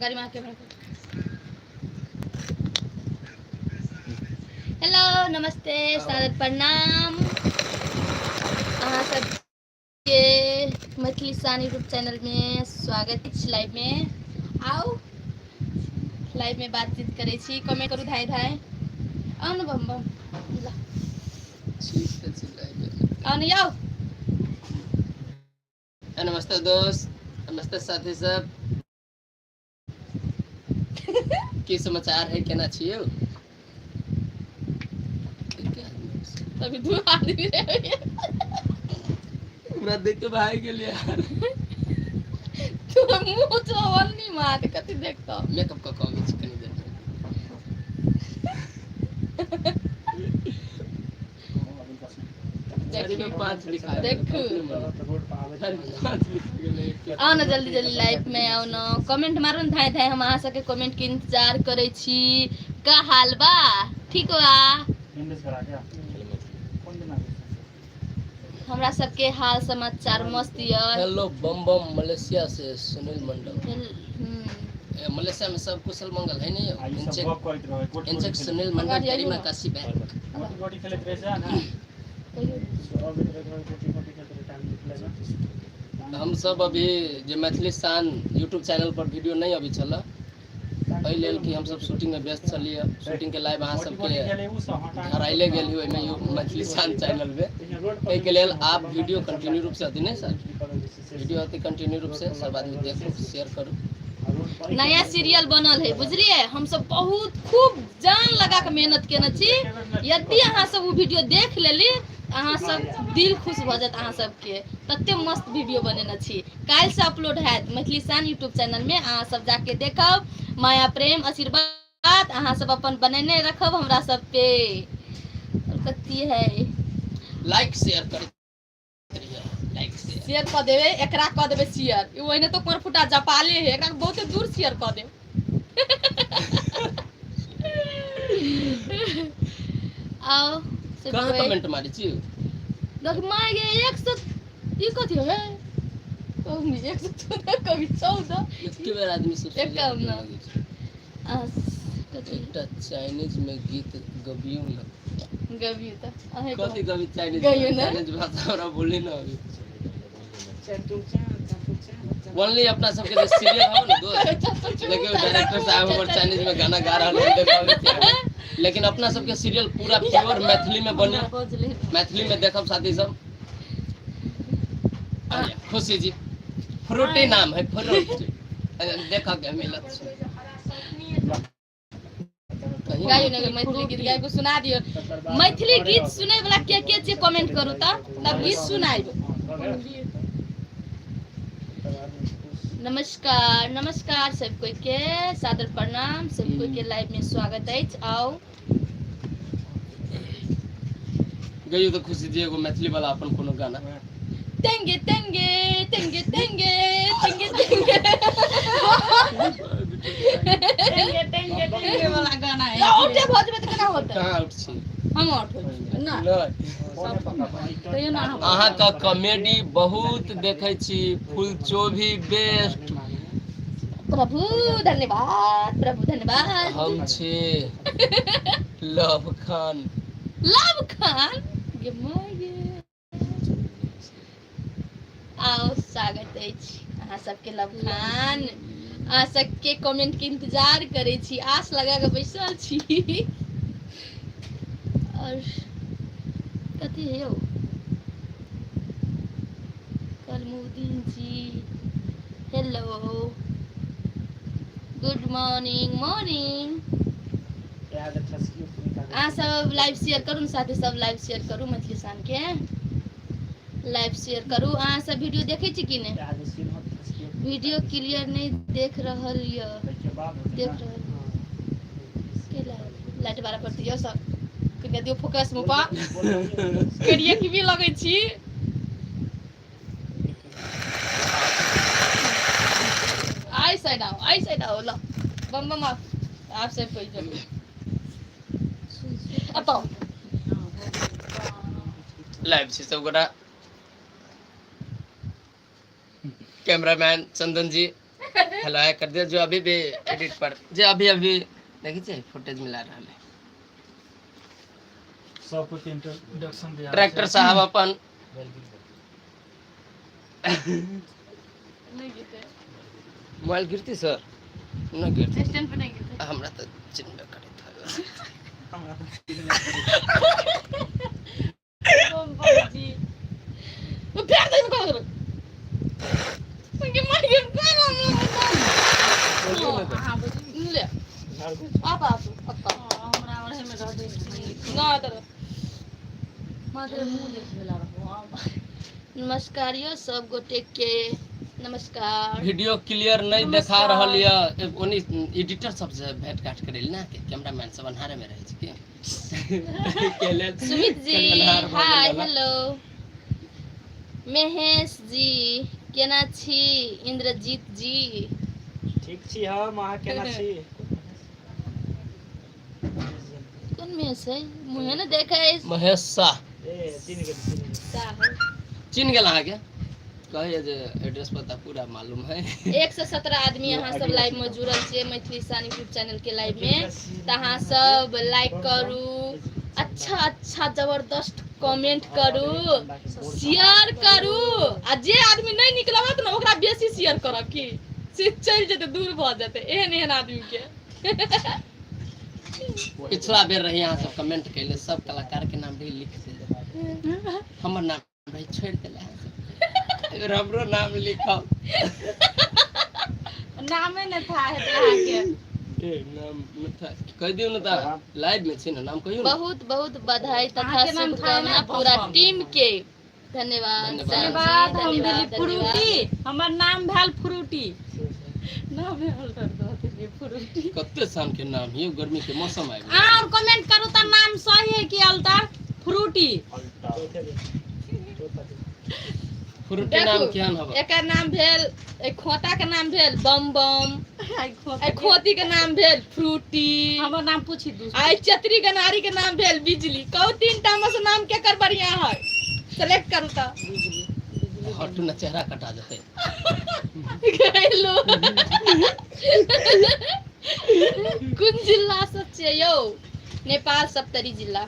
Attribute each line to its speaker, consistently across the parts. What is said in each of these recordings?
Speaker 1: गरिमा camera. Hello, नमस्ते, सादर प्रणाम। अहाँ सबके मैथिली शान यूट्यूब चैनल में स्वागत अछि। लाइव में आउ, लाइव में बातचीत करै छी। कमेंट करू धाय धाय। आउ ने बम बम, ल।
Speaker 2: ठीक छै, लाइव में।
Speaker 1: आउ ने यौ।
Speaker 2: नमस्ते दोस्त, नमस्ते साथी सब। की समाचार है? केना छियै?
Speaker 1: तभी दू आदमी रहे।
Speaker 2: हमरा देख के भागि गेल यार।
Speaker 1: तू मुँह चौवन्नी मार, कथी देखतो?
Speaker 2: मेकअप कऽ कऽ अबै छी कनी देर मे। चारि में पाँच लिखा गेल।
Speaker 1: देखू।
Speaker 2: चारि में पाँच लिखा गेलै।
Speaker 1: आउ ने जल्दी जल्दी लाइव में आउ ने। कमेंट मारू ने धाय धाय। हम अहाँ सबके कमेंट के इंतजार करै छी। का हाल बा? ठीक बा? हमरा सबके हाल समाचार मस्त यऽ।
Speaker 2: हेलो बम बम, मलेशिया से सुनील मंडल। मलेशिया में सब कुशल मंगल है नहीं? इंचेक इंचेक सुनील मंडल।
Speaker 1: गाड़ी आइयो
Speaker 2: करीमा
Speaker 1: ना।
Speaker 2: काशी बैक।
Speaker 1: कहियो।
Speaker 2: हम सब अभी जे मैथिली शान यूट्यूब चैनल पर वीडियो नहीं अभी छल, एहि लेल कि हम सब शूटिंग में व्यस्त छलियै। शूटिंग के लाइव अहाँ सबके हराइले गेल ही ओहिमे मैथिली शान चैनल में। एहिके लेल आप वीडियो कंटिन्यू रूप से अथी नहीं सर, वीडियो अथी कंटिन्यू रूप से सब आदमी देखू, शेयर करू।
Speaker 1: नया सीरियल बनल है, बुझलियै? हमसब बहुत खूब जान लगा के मेहनत केने छी। यदि अहाँ सब ओ वीडियो देख लेली, अहाँ सब दिल खुश भऽ जायत अहाँ सबके। तते मस्त वीडियो बनेने छी। काल्हि से अपलोड हैत मैथिली शान यूट्यूब चैनल में। अहाँ सब जाके देखब। माया, प्रेम, आशीर्वाद अहाँ सब अपन बनेने रखब हमरा सब पे। और कथी है?
Speaker 2: लाइक शेयर करैत रहिए, लाइक शेयर।
Speaker 1: शेयर कऽ देबै, एकरा कऽ देबै शेयर। ई ओहिने तो कोन फुटा जपाले है, एकरा बहुते दूर शेयर कऽ देब। आओ सब
Speaker 2: कहाँ
Speaker 1: कोई।
Speaker 2: कमेंट मारै छी?
Speaker 1: देख माय गे, 100 ई कथी है? 114, कभी 14।
Speaker 2: एके बेर आदमी सब
Speaker 1: एक काम ना। आ, कथी?
Speaker 2: एकटा चाइनीज में गीत गबियौ न।
Speaker 1: गबियौ तऽ अहें।
Speaker 2: कथी गबी चाइनीज?
Speaker 1: गबियौ ने।
Speaker 2: चाइनीज भाषा हमरा बोली न अभी। ओनली अपना सबके जे सीरियल हो ने दोस्त, देखियौ डायरेक्टर साहब हमर चाइनीज में गाना गा रहल है, देखाबै छी अहाँके। लेकिन अपना सबके सीरियल पूरा प्योर मैथिली में बनी, मैथिली में देखब साथी सब। आइए, खुशी जी, फ्रूटी नाम है फ्रूटी, देखऽ के मिलत छै।
Speaker 1: गायौ ने मैथिली गीत, गाबि कऽ सुना दियौ। मैथिली गीत सुनै वाला के के छियै? कमेंट करू तऽ तब गीत सुनाइब। नमस्कार, नमस्कार सब कोई के, सादर प्रणाम। सब कोई के लाइव में स्वागत अछि। आउ।
Speaker 2: गइयो तऽ खुशी जी एगो मैथिली वाला अपन कोनो गाना।
Speaker 1: तेंगे तेंगे तेंगे तेंगे तेंगे तेंगे।
Speaker 3: टेंगे टेंगे टेंगे वाला गाना है।
Speaker 1: आउटे भऽ जेबै तऽ केना होतै?
Speaker 2: कहाँ आउट छी?
Speaker 1: हम आउट होइ छी ना।
Speaker 2: नहि।
Speaker 1: तैयो ना हम।
Speaker 2: अहाँके कॉमेडी बहुत देखै छी, फुलचोभी बेस्ट।
Speaker 1: प्रभु धन्यवाद, प्रभु धन्यवाद।
Speaker 2: हम छी लव खान।
Speaker 1: लव खान, गे माय गे। आओ, स्वागत अछि अहाँ सबके। लव खान, अहाँ सबके कमेंट के इंतजार करै छी, आस लगा के बैसल छी। और कथी है यौ? कलमुद्दीन जी, हेलो, गुड मॉर्निंग, मॉर्निंग। अहाँ सब लाइव शेयर करू ने साथी सब, लाइव शेयर करू। मैथिली शान के लाइव शेयर करू। अहाँ सब वीडियो देखै छी कि नहि? वीडियो क्लियर नहि देख रहल यऽ, देख रहल के लाइट लाइट बारा पर दियौ सब। कनिया दियौ फोकस मुँह पा करिए की भी लगै छी। आई साइड आओ, आई साइड आओ। ल बम बम आओ। आप सब कोई जरूर अब आओ।
Speaker 2: लाइव छी सब गोटा। कैमरामैन चंदन जी। हेलो हाय कर दियो जो अभी भी एडिट पर जे अभी अभी देखै छियै फुटेज मिला रहल है।
Speaker 4: सब के इंट्रोडक्शन दिया।
Speaker 2: ट्रैक्टर साहब अपन
Speaker 1: नहीं गिरते।
Speaker 2: मोबाइल गिरती सर न गिरती।
Speaker 1: स्टैंड पे नहीं गिरते।
Speaker 2: हमरा तऽ चिन्हबे करैत है।
Speaker 3: बम बम जी।
Speaker 1: वो फेर दे कर के मार के
Speaker 3: अहाँ बुझी।
Speaker 1: ले आप आप अत्ता।
Speaker 3: हमरा ओढ़े में रह दे।
Speaker 1: ना तर
Speaker 3: मात्र मुंह देखे ला रहो।
Speaker 1: नमस्कार यो सब गोटे के नमस्कार।
Speaker 2: वीडियो क्लियर नहीं देखा रहल यऽ ओनी एडिटर सब से भेंट घाट करे ना के कैमरामैन सब अन्हारे में रहै छै के लेल
Speaker 1: सुमित जी
Speaker 2: कनि अन्हार भऽ
Speaker 1: हाय
Speaker 2: गेल।
Speaker 1: हेलो महेश जी केना छी इंद्रजीत जी?
Speaker 4: ठीक छी हम, अहाँ केना छी?
Speaker 1: कौन महेश है? मुँहे ने देखा है।
Speaker 2: महेश शाह।
Speaker 4: ए चिन्ह गेल, चिन्ह गेल।
Speaker 2: चिन्ह गेल अहाँके, कहैए जे एड्रेस पता पूरा मालूम है।
Speaker 1: 117 आदमी अहाँ सब लाइव में जुड़ल छियै मैथिली शान यूट्यूब चैनल के लाइव में, तऽ अहाँ सब लाइक करू, अच्छा अच्छा जबरदस्त कमेंट करू, शेयर करू आ जे आदमी नहीं निक लगत ने ओकरा बेसी शेयर करब की से चलि जेतै, दूर भऽ जेतै एहन एहन आदमी के।
Speaker 2: पिछला बेर रही अहाँ सब कमेंट कैले सब कलाकार के नाम रही लिख देले, हमर नाम रही छोड़ि देले अहाँ सब। एहि बेर हमरो नाम लिखब।
Speaker 3: नामे ने था हेतै अहाँके।
Speaker 2: ए नाम न था, कहि दियौ ने तऽ लाइव में छी ने, नाम कहियौ ने।
Speaker 1: बहुत बहुत बधाई तथा
Speaker 3: अहाँके नाम था
Speaker 1: शुभकामना
Speaker 3: ने,
Speaker 1: पूरा
Speaker 3: बम बम।
Speaker 1: टीम के। धन्यवाद।
Speaker 2: धन्यवाद।
Speaker 3: धन्यवाद। हम
Speaker 1: धन्यवाद,
Speaker 3: भेली
Speaker 1: धन्यवाद।
Speaker 3: फ्रूटी, हमर नाम भेल फ्रूटी, नाम भेल फ्रूटी।
Speaker 2: कते शान के नाम यौ, गर्मी के मौसम आबि गेल।
Speaker 3: अहाँ और कमेंट करू तऽ नाम सही है कि अल्टर फ्रूटी।
Speaker 4: चौथे दिन, चौथा दिन।
Speaker 2: फ्रूटी नाम
Speaker 1: देखू,
Speaker 2: केहन हब?
Speaker 1: एकर नाम भेल, एहि खोता के नाम भेल बम बम, एहि खोती के नाम भेल फ्रूटी।
Speaker 3: हमर नाम पूछी दू।
Speaker 1: आ एहि चतरी गनारी के नाम भेल बिजली। कहू तीन टा में से नाम केकर बढ़िया है, सेलेक्ट करू तऽ।
Speaker 2: हटू ने, चेहरा कटा जेतै।
Speaker 1: गेलो कुन जिला से छियै यौ? नेपाल सप्तरी जिला।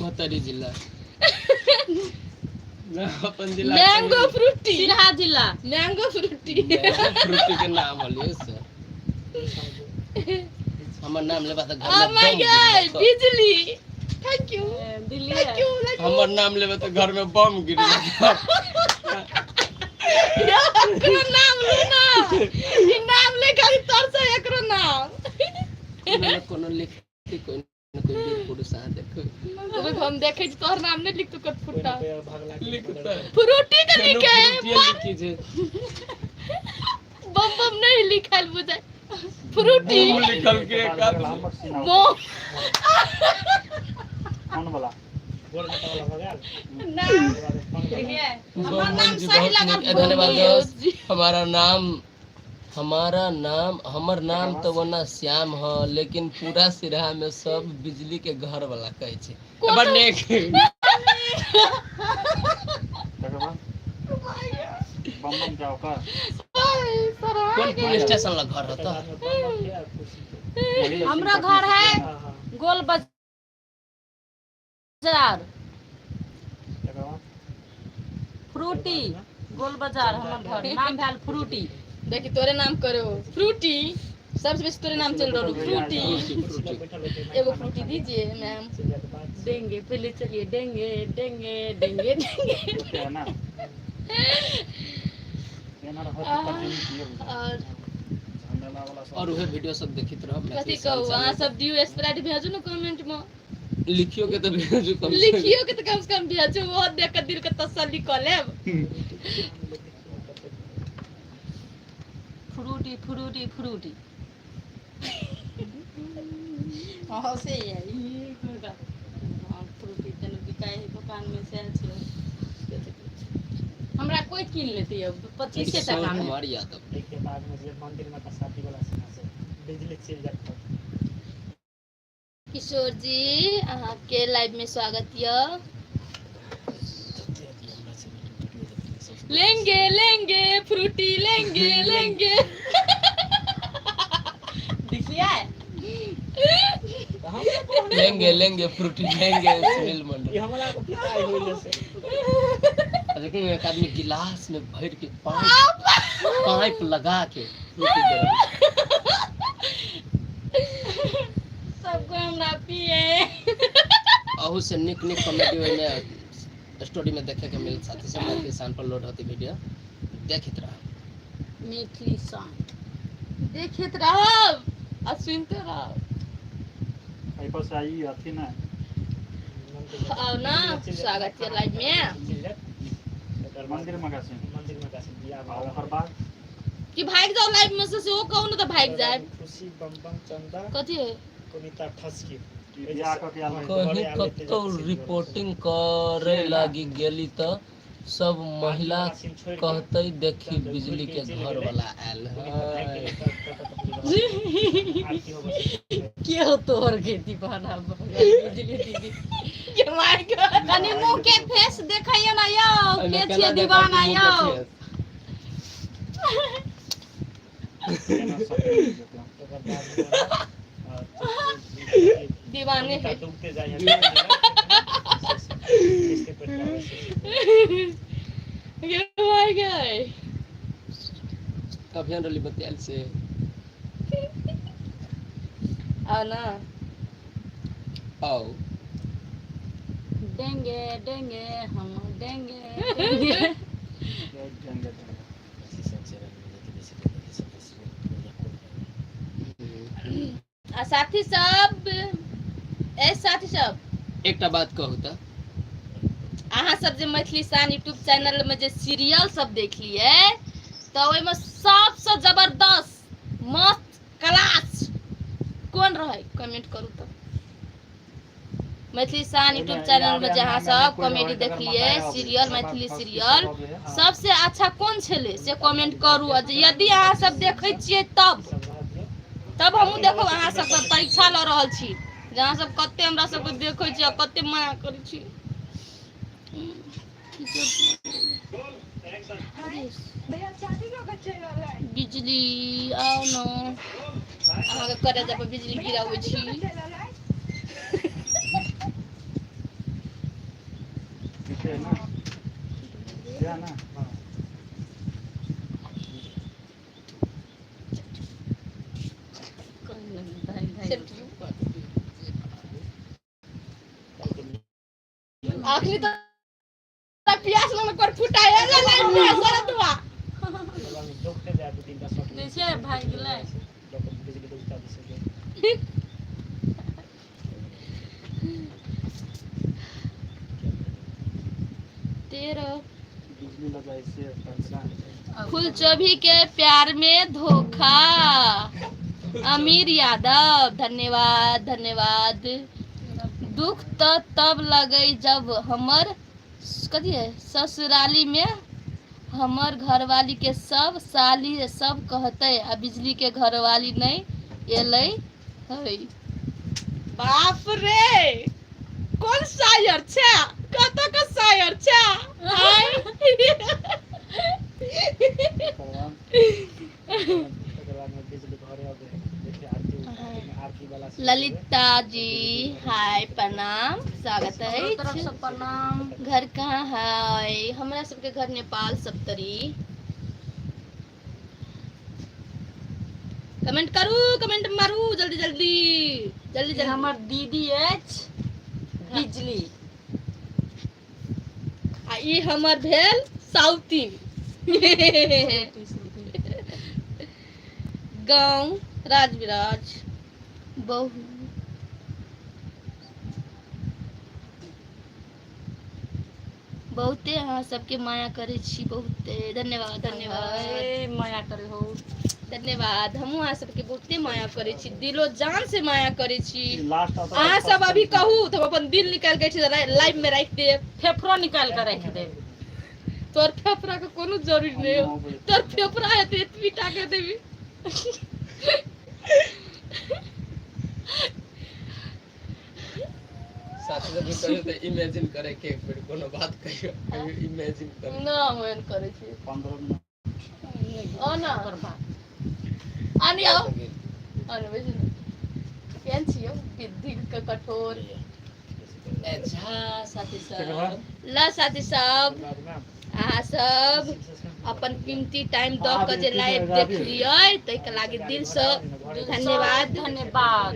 Speaker 2: महोत्तरी जिला ना, अपन जिला।
Speaker 1: Mango Frooti.
Speaker 3: सिरहा जिला।
Speaker 1: Mango Frooti.
Speaker 2: फ्रूटी के नाम होलियै से हमर नाम लेबा तऽ घर
Speaker 1: ओ
Speaker 2: में
Speaker 1: my
Speaker 2: bomb गिर
Speaker 1: गॉड
Speaker 2: जेतौ।
Speaker 1: बिजली, thank you.
Speaker 3: Delhi.
Speaker 1: Thank you.
Speaker 2: हमर नाम लेबे तऽ घर में बम गिर जेतौ।
Speaker 1: एकरो नाम लू ना, ई नाम ले खाली तरसे एकरो नाम।
Speaker 2: कोनो न कोनो लिखती, कोई न कोई वीर पुरुष अहाँ देखू।
Speaker 1: हम देखै छी तोहर नाम नहीं लिखतो कत
Speaker 4: कोई
Speaker 1: फुट्टा।
Speaker 4: ना कोई भागला के
Speaker 2: लिखतै।
Speaker 1: फ्रूटी के लिखे है।
Speaker 2: फ्रूटिये लिखी छै।
Speaker 1: बम बम नहीं लिखल बुझाय, फ्रूटी।
Speaker 2: बम लिखल के एक आदमी।
Speaker 1: बम।
Speaker 4: फोन वाला गोल घाटा वाला भऽ गेल।
Speaker 3: नाम
Speaker 4: फोन वाला।
Speaker 3: देखिए, हमर
Speaker 2: बम
Speaker 3: नाम
Speaker 2: जी
Speaker 3: सही
Speaker 2: बहुत
Speaker 3: लगल।
Speaker 2: नीक। धन्यवाद दोस्त। हमारा नाम, हमारा नाम, हमर नाम तऽ ओना श्याम ह, लेकिन पूरा सिरहा में सब बिजली के घर वाला कहै छै। बड़ नीक।
Speaker 4: तकर बाद बम बम जाओ का।
Speaker 2: कोन पुलिस स्टेशन लग घर रहता?
Speaker 3: हमरा घर है
Speaker 4: हाँ हाँ।
Speaker 3: गोल बाजार।
Speaker 4: तकर बाद
Speaker 3: फ्रूटी गोल बाजार हमर घर, नाम भेल फ्रूटी।
Speaker 1: देखी तोरे नाम करो फ्रूटी, सबसे बेसी तोरे नाम चल रहल फ्रूटी।
Speaker 2: फ्रूटी।
Speaker 1: एगो फ्रूटी दीजिए मैम।
Speaker 3: देंगे, पहले चलिए, देंगे देंगे देंगे देंगे।
Speaker 4: ना
Speaker 1: और
Speaker 2: और उहे वीडियो सब देखित रहब
Speaker 1: कथी
Speaker 2: मैथिली
Speaker 1: कहू
Speaker 2: शान
Speaker 1: अहाँ
Speaker 2: चैनल।
Speaker 1: सब दियौ स्प्राइट भेजू ने कमेंट में।
Speaker 2: लिखियो के तऽ भेजू कम से कम।
Speaker 1: लिखियो के तऽ कम से कम भेजू, वो देख के दिल के तसल्ली कऽ लेब।
Speaker 3: फ्रूटी फ्रूटी फ्रूटी हँसे है ई फ्रूटी तने बिकाय है दुकान में से छै, हमरा कोई कीन लेती अब 25
Speaker 2: किशोर
Speaker 3: टका में।
Speaker 2: कुमार यादव।
Speaker 4: के बाद में जे मंदिर में शादी वाला सीना से बिजली चलि जात।
Speaker 1: किशोर जी, अहाँके लाइव में स्वागत यऽ। लेंगे लेंगे फ्रूटी लेंगे लेंगे।
Speaker 3: देखलियै?
Speaker 2: लेंगे लेंगे फ्रूटी लेंगे सुनील मंडल।
Speaker 5: ई हमरा को पिताई होइले से।
Speaker 2: आ देखिए, एक आदमी गिलास में भर के पाइप पाइप लगा के फ्रूटी दे रहल छै।
Speaker 3: सब कोई हमरा पिए।
Speaker 2: अहू से निक निक कॉमेडी ओहिमे स्टोरी में देखे के मिल। साथी सब, मैथिली शान पर लोड होती वीडियो, देखित रह।
Speaker 3: मैथिली सॉन्ग।
Speaker 1: देखैत रहब आ सुनते रहब।
Speaker 4: एहि पर से आई अथी ना।
Speaker 1: आउ ना, स्वागत है लाइव में।
Speaker 4: मंदिर में गाछी।
Speaker 5: मंदिर में गाछी बियाह।
Speaker 4: आ ओकर बाद?
Speaker 1: कि भागि जाओ लाइव में से, सेहो कहू ने तऽ भागि जायब।
Speaker 5: खुशी बम बम चंदा।
Speaker 1: कथी है?
Speaker 5: कविता ठसकी।
Speaker 4: ई बियाह कऽ के आयल रहै।
Speaker 2: कहीं कतौ रिपोर्टिंग करे लागी गेली तऽ सब महिला कहते, देखी बिजली के घर वाला आयल है।
Speaker 3: के हो तोहर के दीवाना बिजली दीदी?
Speaker 1: कनि मुँह के फेस देखैयो ना यौ।
Speaker 2: एहिमे
Speaker 1: के
Speaker 2: केना
Speaker 1: छियै
Speaker 2: देखब
Speaker 1: दीवाना
Speaker 2: मुँह के
Speaker 1: यौ?
Speaker 2: फेस?
Speaker 4: केना सपने जेतै।
Speaker 1: दीवाने है।
Speaker 5: डूबते जाइ है।
Speaker 1: ये भाई गए।
Speaker 2: अभियान रली बतियाल से।
Speaker 1: आओ ना।
Speaker 2: आओ।
Speaker 3: डेंगे डेंगे हम डेंगे डेंगे।
Speaker 4: डेंगे डेंगे।
Speaker 1: आ साथी सब, ए साथी सब।
Speaker 2: एकटा बात कहू तऽ?
Speaker 1: अहाँ सब जे मैथिली शान यूट्यूब चैनल में जे सीरियल सब देखलियै, तऽ ओहिमे सबसँ जबरदस्त मस्त क्लास कोन रहै? कमेंट करू। तऽ मैथिली शान यूट्यूब चैनल में जे अहाँ सब कॉमेडी देखलियै, सीरियल, मैथिली सीरियल सबसे अच्छा कोन छलै, से कमेंट करू। आ जे यदि अहाँ सब देखै छियै तब तब हमहूँ देखब। अहाँ सबके परीक्षा लऽ रहल छी जे अहाँ सब कते हमरा सबके देखै छी आ कते माया करै छी। बिजली, आउ न, अहाँके करे पर बिजली गिराबै छी।
Speaker 4: ठीक है ना? क्या ना?
Speaker 1: आखिरी तऽ प्यास लगल पर फुटाए लाइव में शरदवा।
Speaker 5: डूबते जाइ दू तीन टा शॉट।
Speaker 3: देखिए, भागि गेलै।
Speaker 5: बिजली डूबता दिस।
Speaker 1: 13।
Speaker 4: बिजली लगाइ से पैसा।
Speaker 1: फुलचोभी के प्यार में धोखा, अमीर यादव, धन्यवाद धन्यवाद। दुख तऽ तब लगे जब हमर कथी है ससुराली में हमर घरवाली के सब साली सब कहते आ बिजली के घरवाली नहीं एलै है। बाप रे, कोन शायर छै? कतऽ के शायर छै? आय।
Speaker 5: तकर बाद में बिजली घरे अबै है, देखिए आरती आरती वाला।
Speaker 1: ललिता जी, हाय, प्रणाम, स्वागत
Speaker 3: हमरो तरफ
Speaker 1: अछि।
Speaker 3: से प्रणाम।
Speaker 1: घर कहाँ है? हमरा सबके घर नेपाल, सप्तरी। कमेंट करू, कमेंट मारू, जल्दी जल्दी जल्दी
Speaker 3: ई
Speaker 1: जल्दी।
Speaker 3: हमर दीदी अछि बिजली।
Speaker 1: आ ई हमर भेल साउथी। गाँव राजविराज। बहु बहुते अहाँ सबके माया करै छी, बहुते। धन्यवाद धन्यवाद।
Speaker 3: ए, माया करे हो।
Speaker 1: धन्यवाद। हमहूँ अहाँ सबके बहुते माया करै छी, दिलो जान से माया करै छी।
Speaker 4: लास्ट।
Speaker 1: अहाँ सब अभी कहू तऽ हम अपन दिल निकालि के लाइव में राखि देब।
Speaker 3: फेफड़ो निकाल के राखि देब।
Speaker 1: तोर फेफड़ा के कोनो जरूरी नहीं हो। तोर फेफड़ा हेतै एतबी टा के देबी।
Speaker 2: साथी सब भी कहियो तऽ इमेजिन करे के एक बेर कोनो बात कहियो, कहियो इमेजिन करे।
Speaker 1: ना, हम एहन करै छी।
Speaker 5: 15 मिनट।
Speaker 1: ओ ना, आनी आओ, आनी बैसू ने। केहन छियौ विधि के कठोर?
Speaker 2: अच्छा साथी सब।
Speaker 1: ल साथी सब, अहाँ सब अपन कीमती टाइम दऽ कऽ जे लाइव देखलियै, ताहिके लागि दिलसँ धन्यवाद।
Speaker 3: धन्यवाद।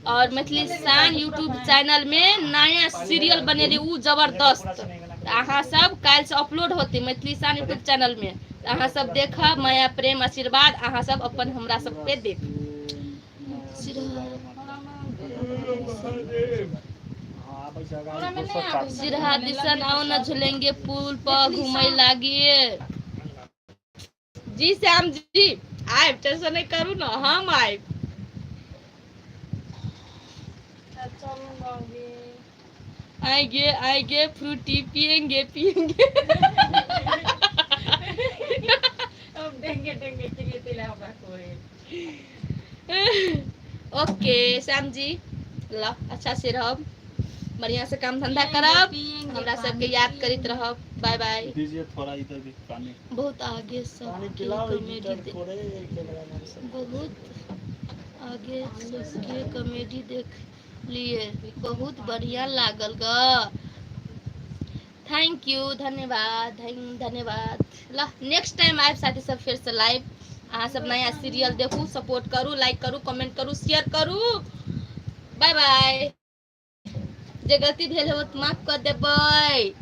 Speaker 1: और मैथिली शान यूट्यूब चैनल में नया सीरियल बनेली उ जबरदस्त, तऽ अहाँ सब काल्हि से अपलोड होते मैथिली शान यूट्यूब चैनल में, तऽ अहाँ सब देखब। माया, प्रेम, आशीर्वाद अहाँ सब अपन हमरा सब पे देब। सिरहा दिसन आओ न, झूलेंगे पुल पर घूमे लागिए। जी श्याम जी, आयब, टेंशन नहीं करू न, हम आयब।
Speaker 3: चलू बाबी।
Speaker 1: आएंगे आएंगे, फ्रूटी पियेंगे पियेंगे।
Speaker 3: अब देंगे देंगे के लिए तेला हमरा कोई।
Speaker 1: ओके श्याम जी, ल अच्छा से रहब, बढ़िया से काम धंधा करब, हमरा सबके याद करैत रहब। Bye bye.
Speaker 5: दीजिए थोड़ा इधर भी पानी।
Speaker 1: बहुत आगे
Speaker 5: पानी
Speaker 1: सबके
Speaker 5: पिलाओ।
Speaker 1: कॉमेडी
Speaker 5: थोड़े के लगाना सब।
Speaker 1: बहुत आगे सबके कॉमेडी देख लिए, बहुत बढ़िया लागल ग। Thank you, धन्यवाद, धन्यवाद। ल नेक्स्ट टाइम आयब साथी सब फेर से लाइव। अहाँ सब नया सीरियल देखू, सपोर्ट करू, लाइक करू, कमेंट करू, शेयर करू। बाय बाय। जे गलती भेल हो माफ कर देबै।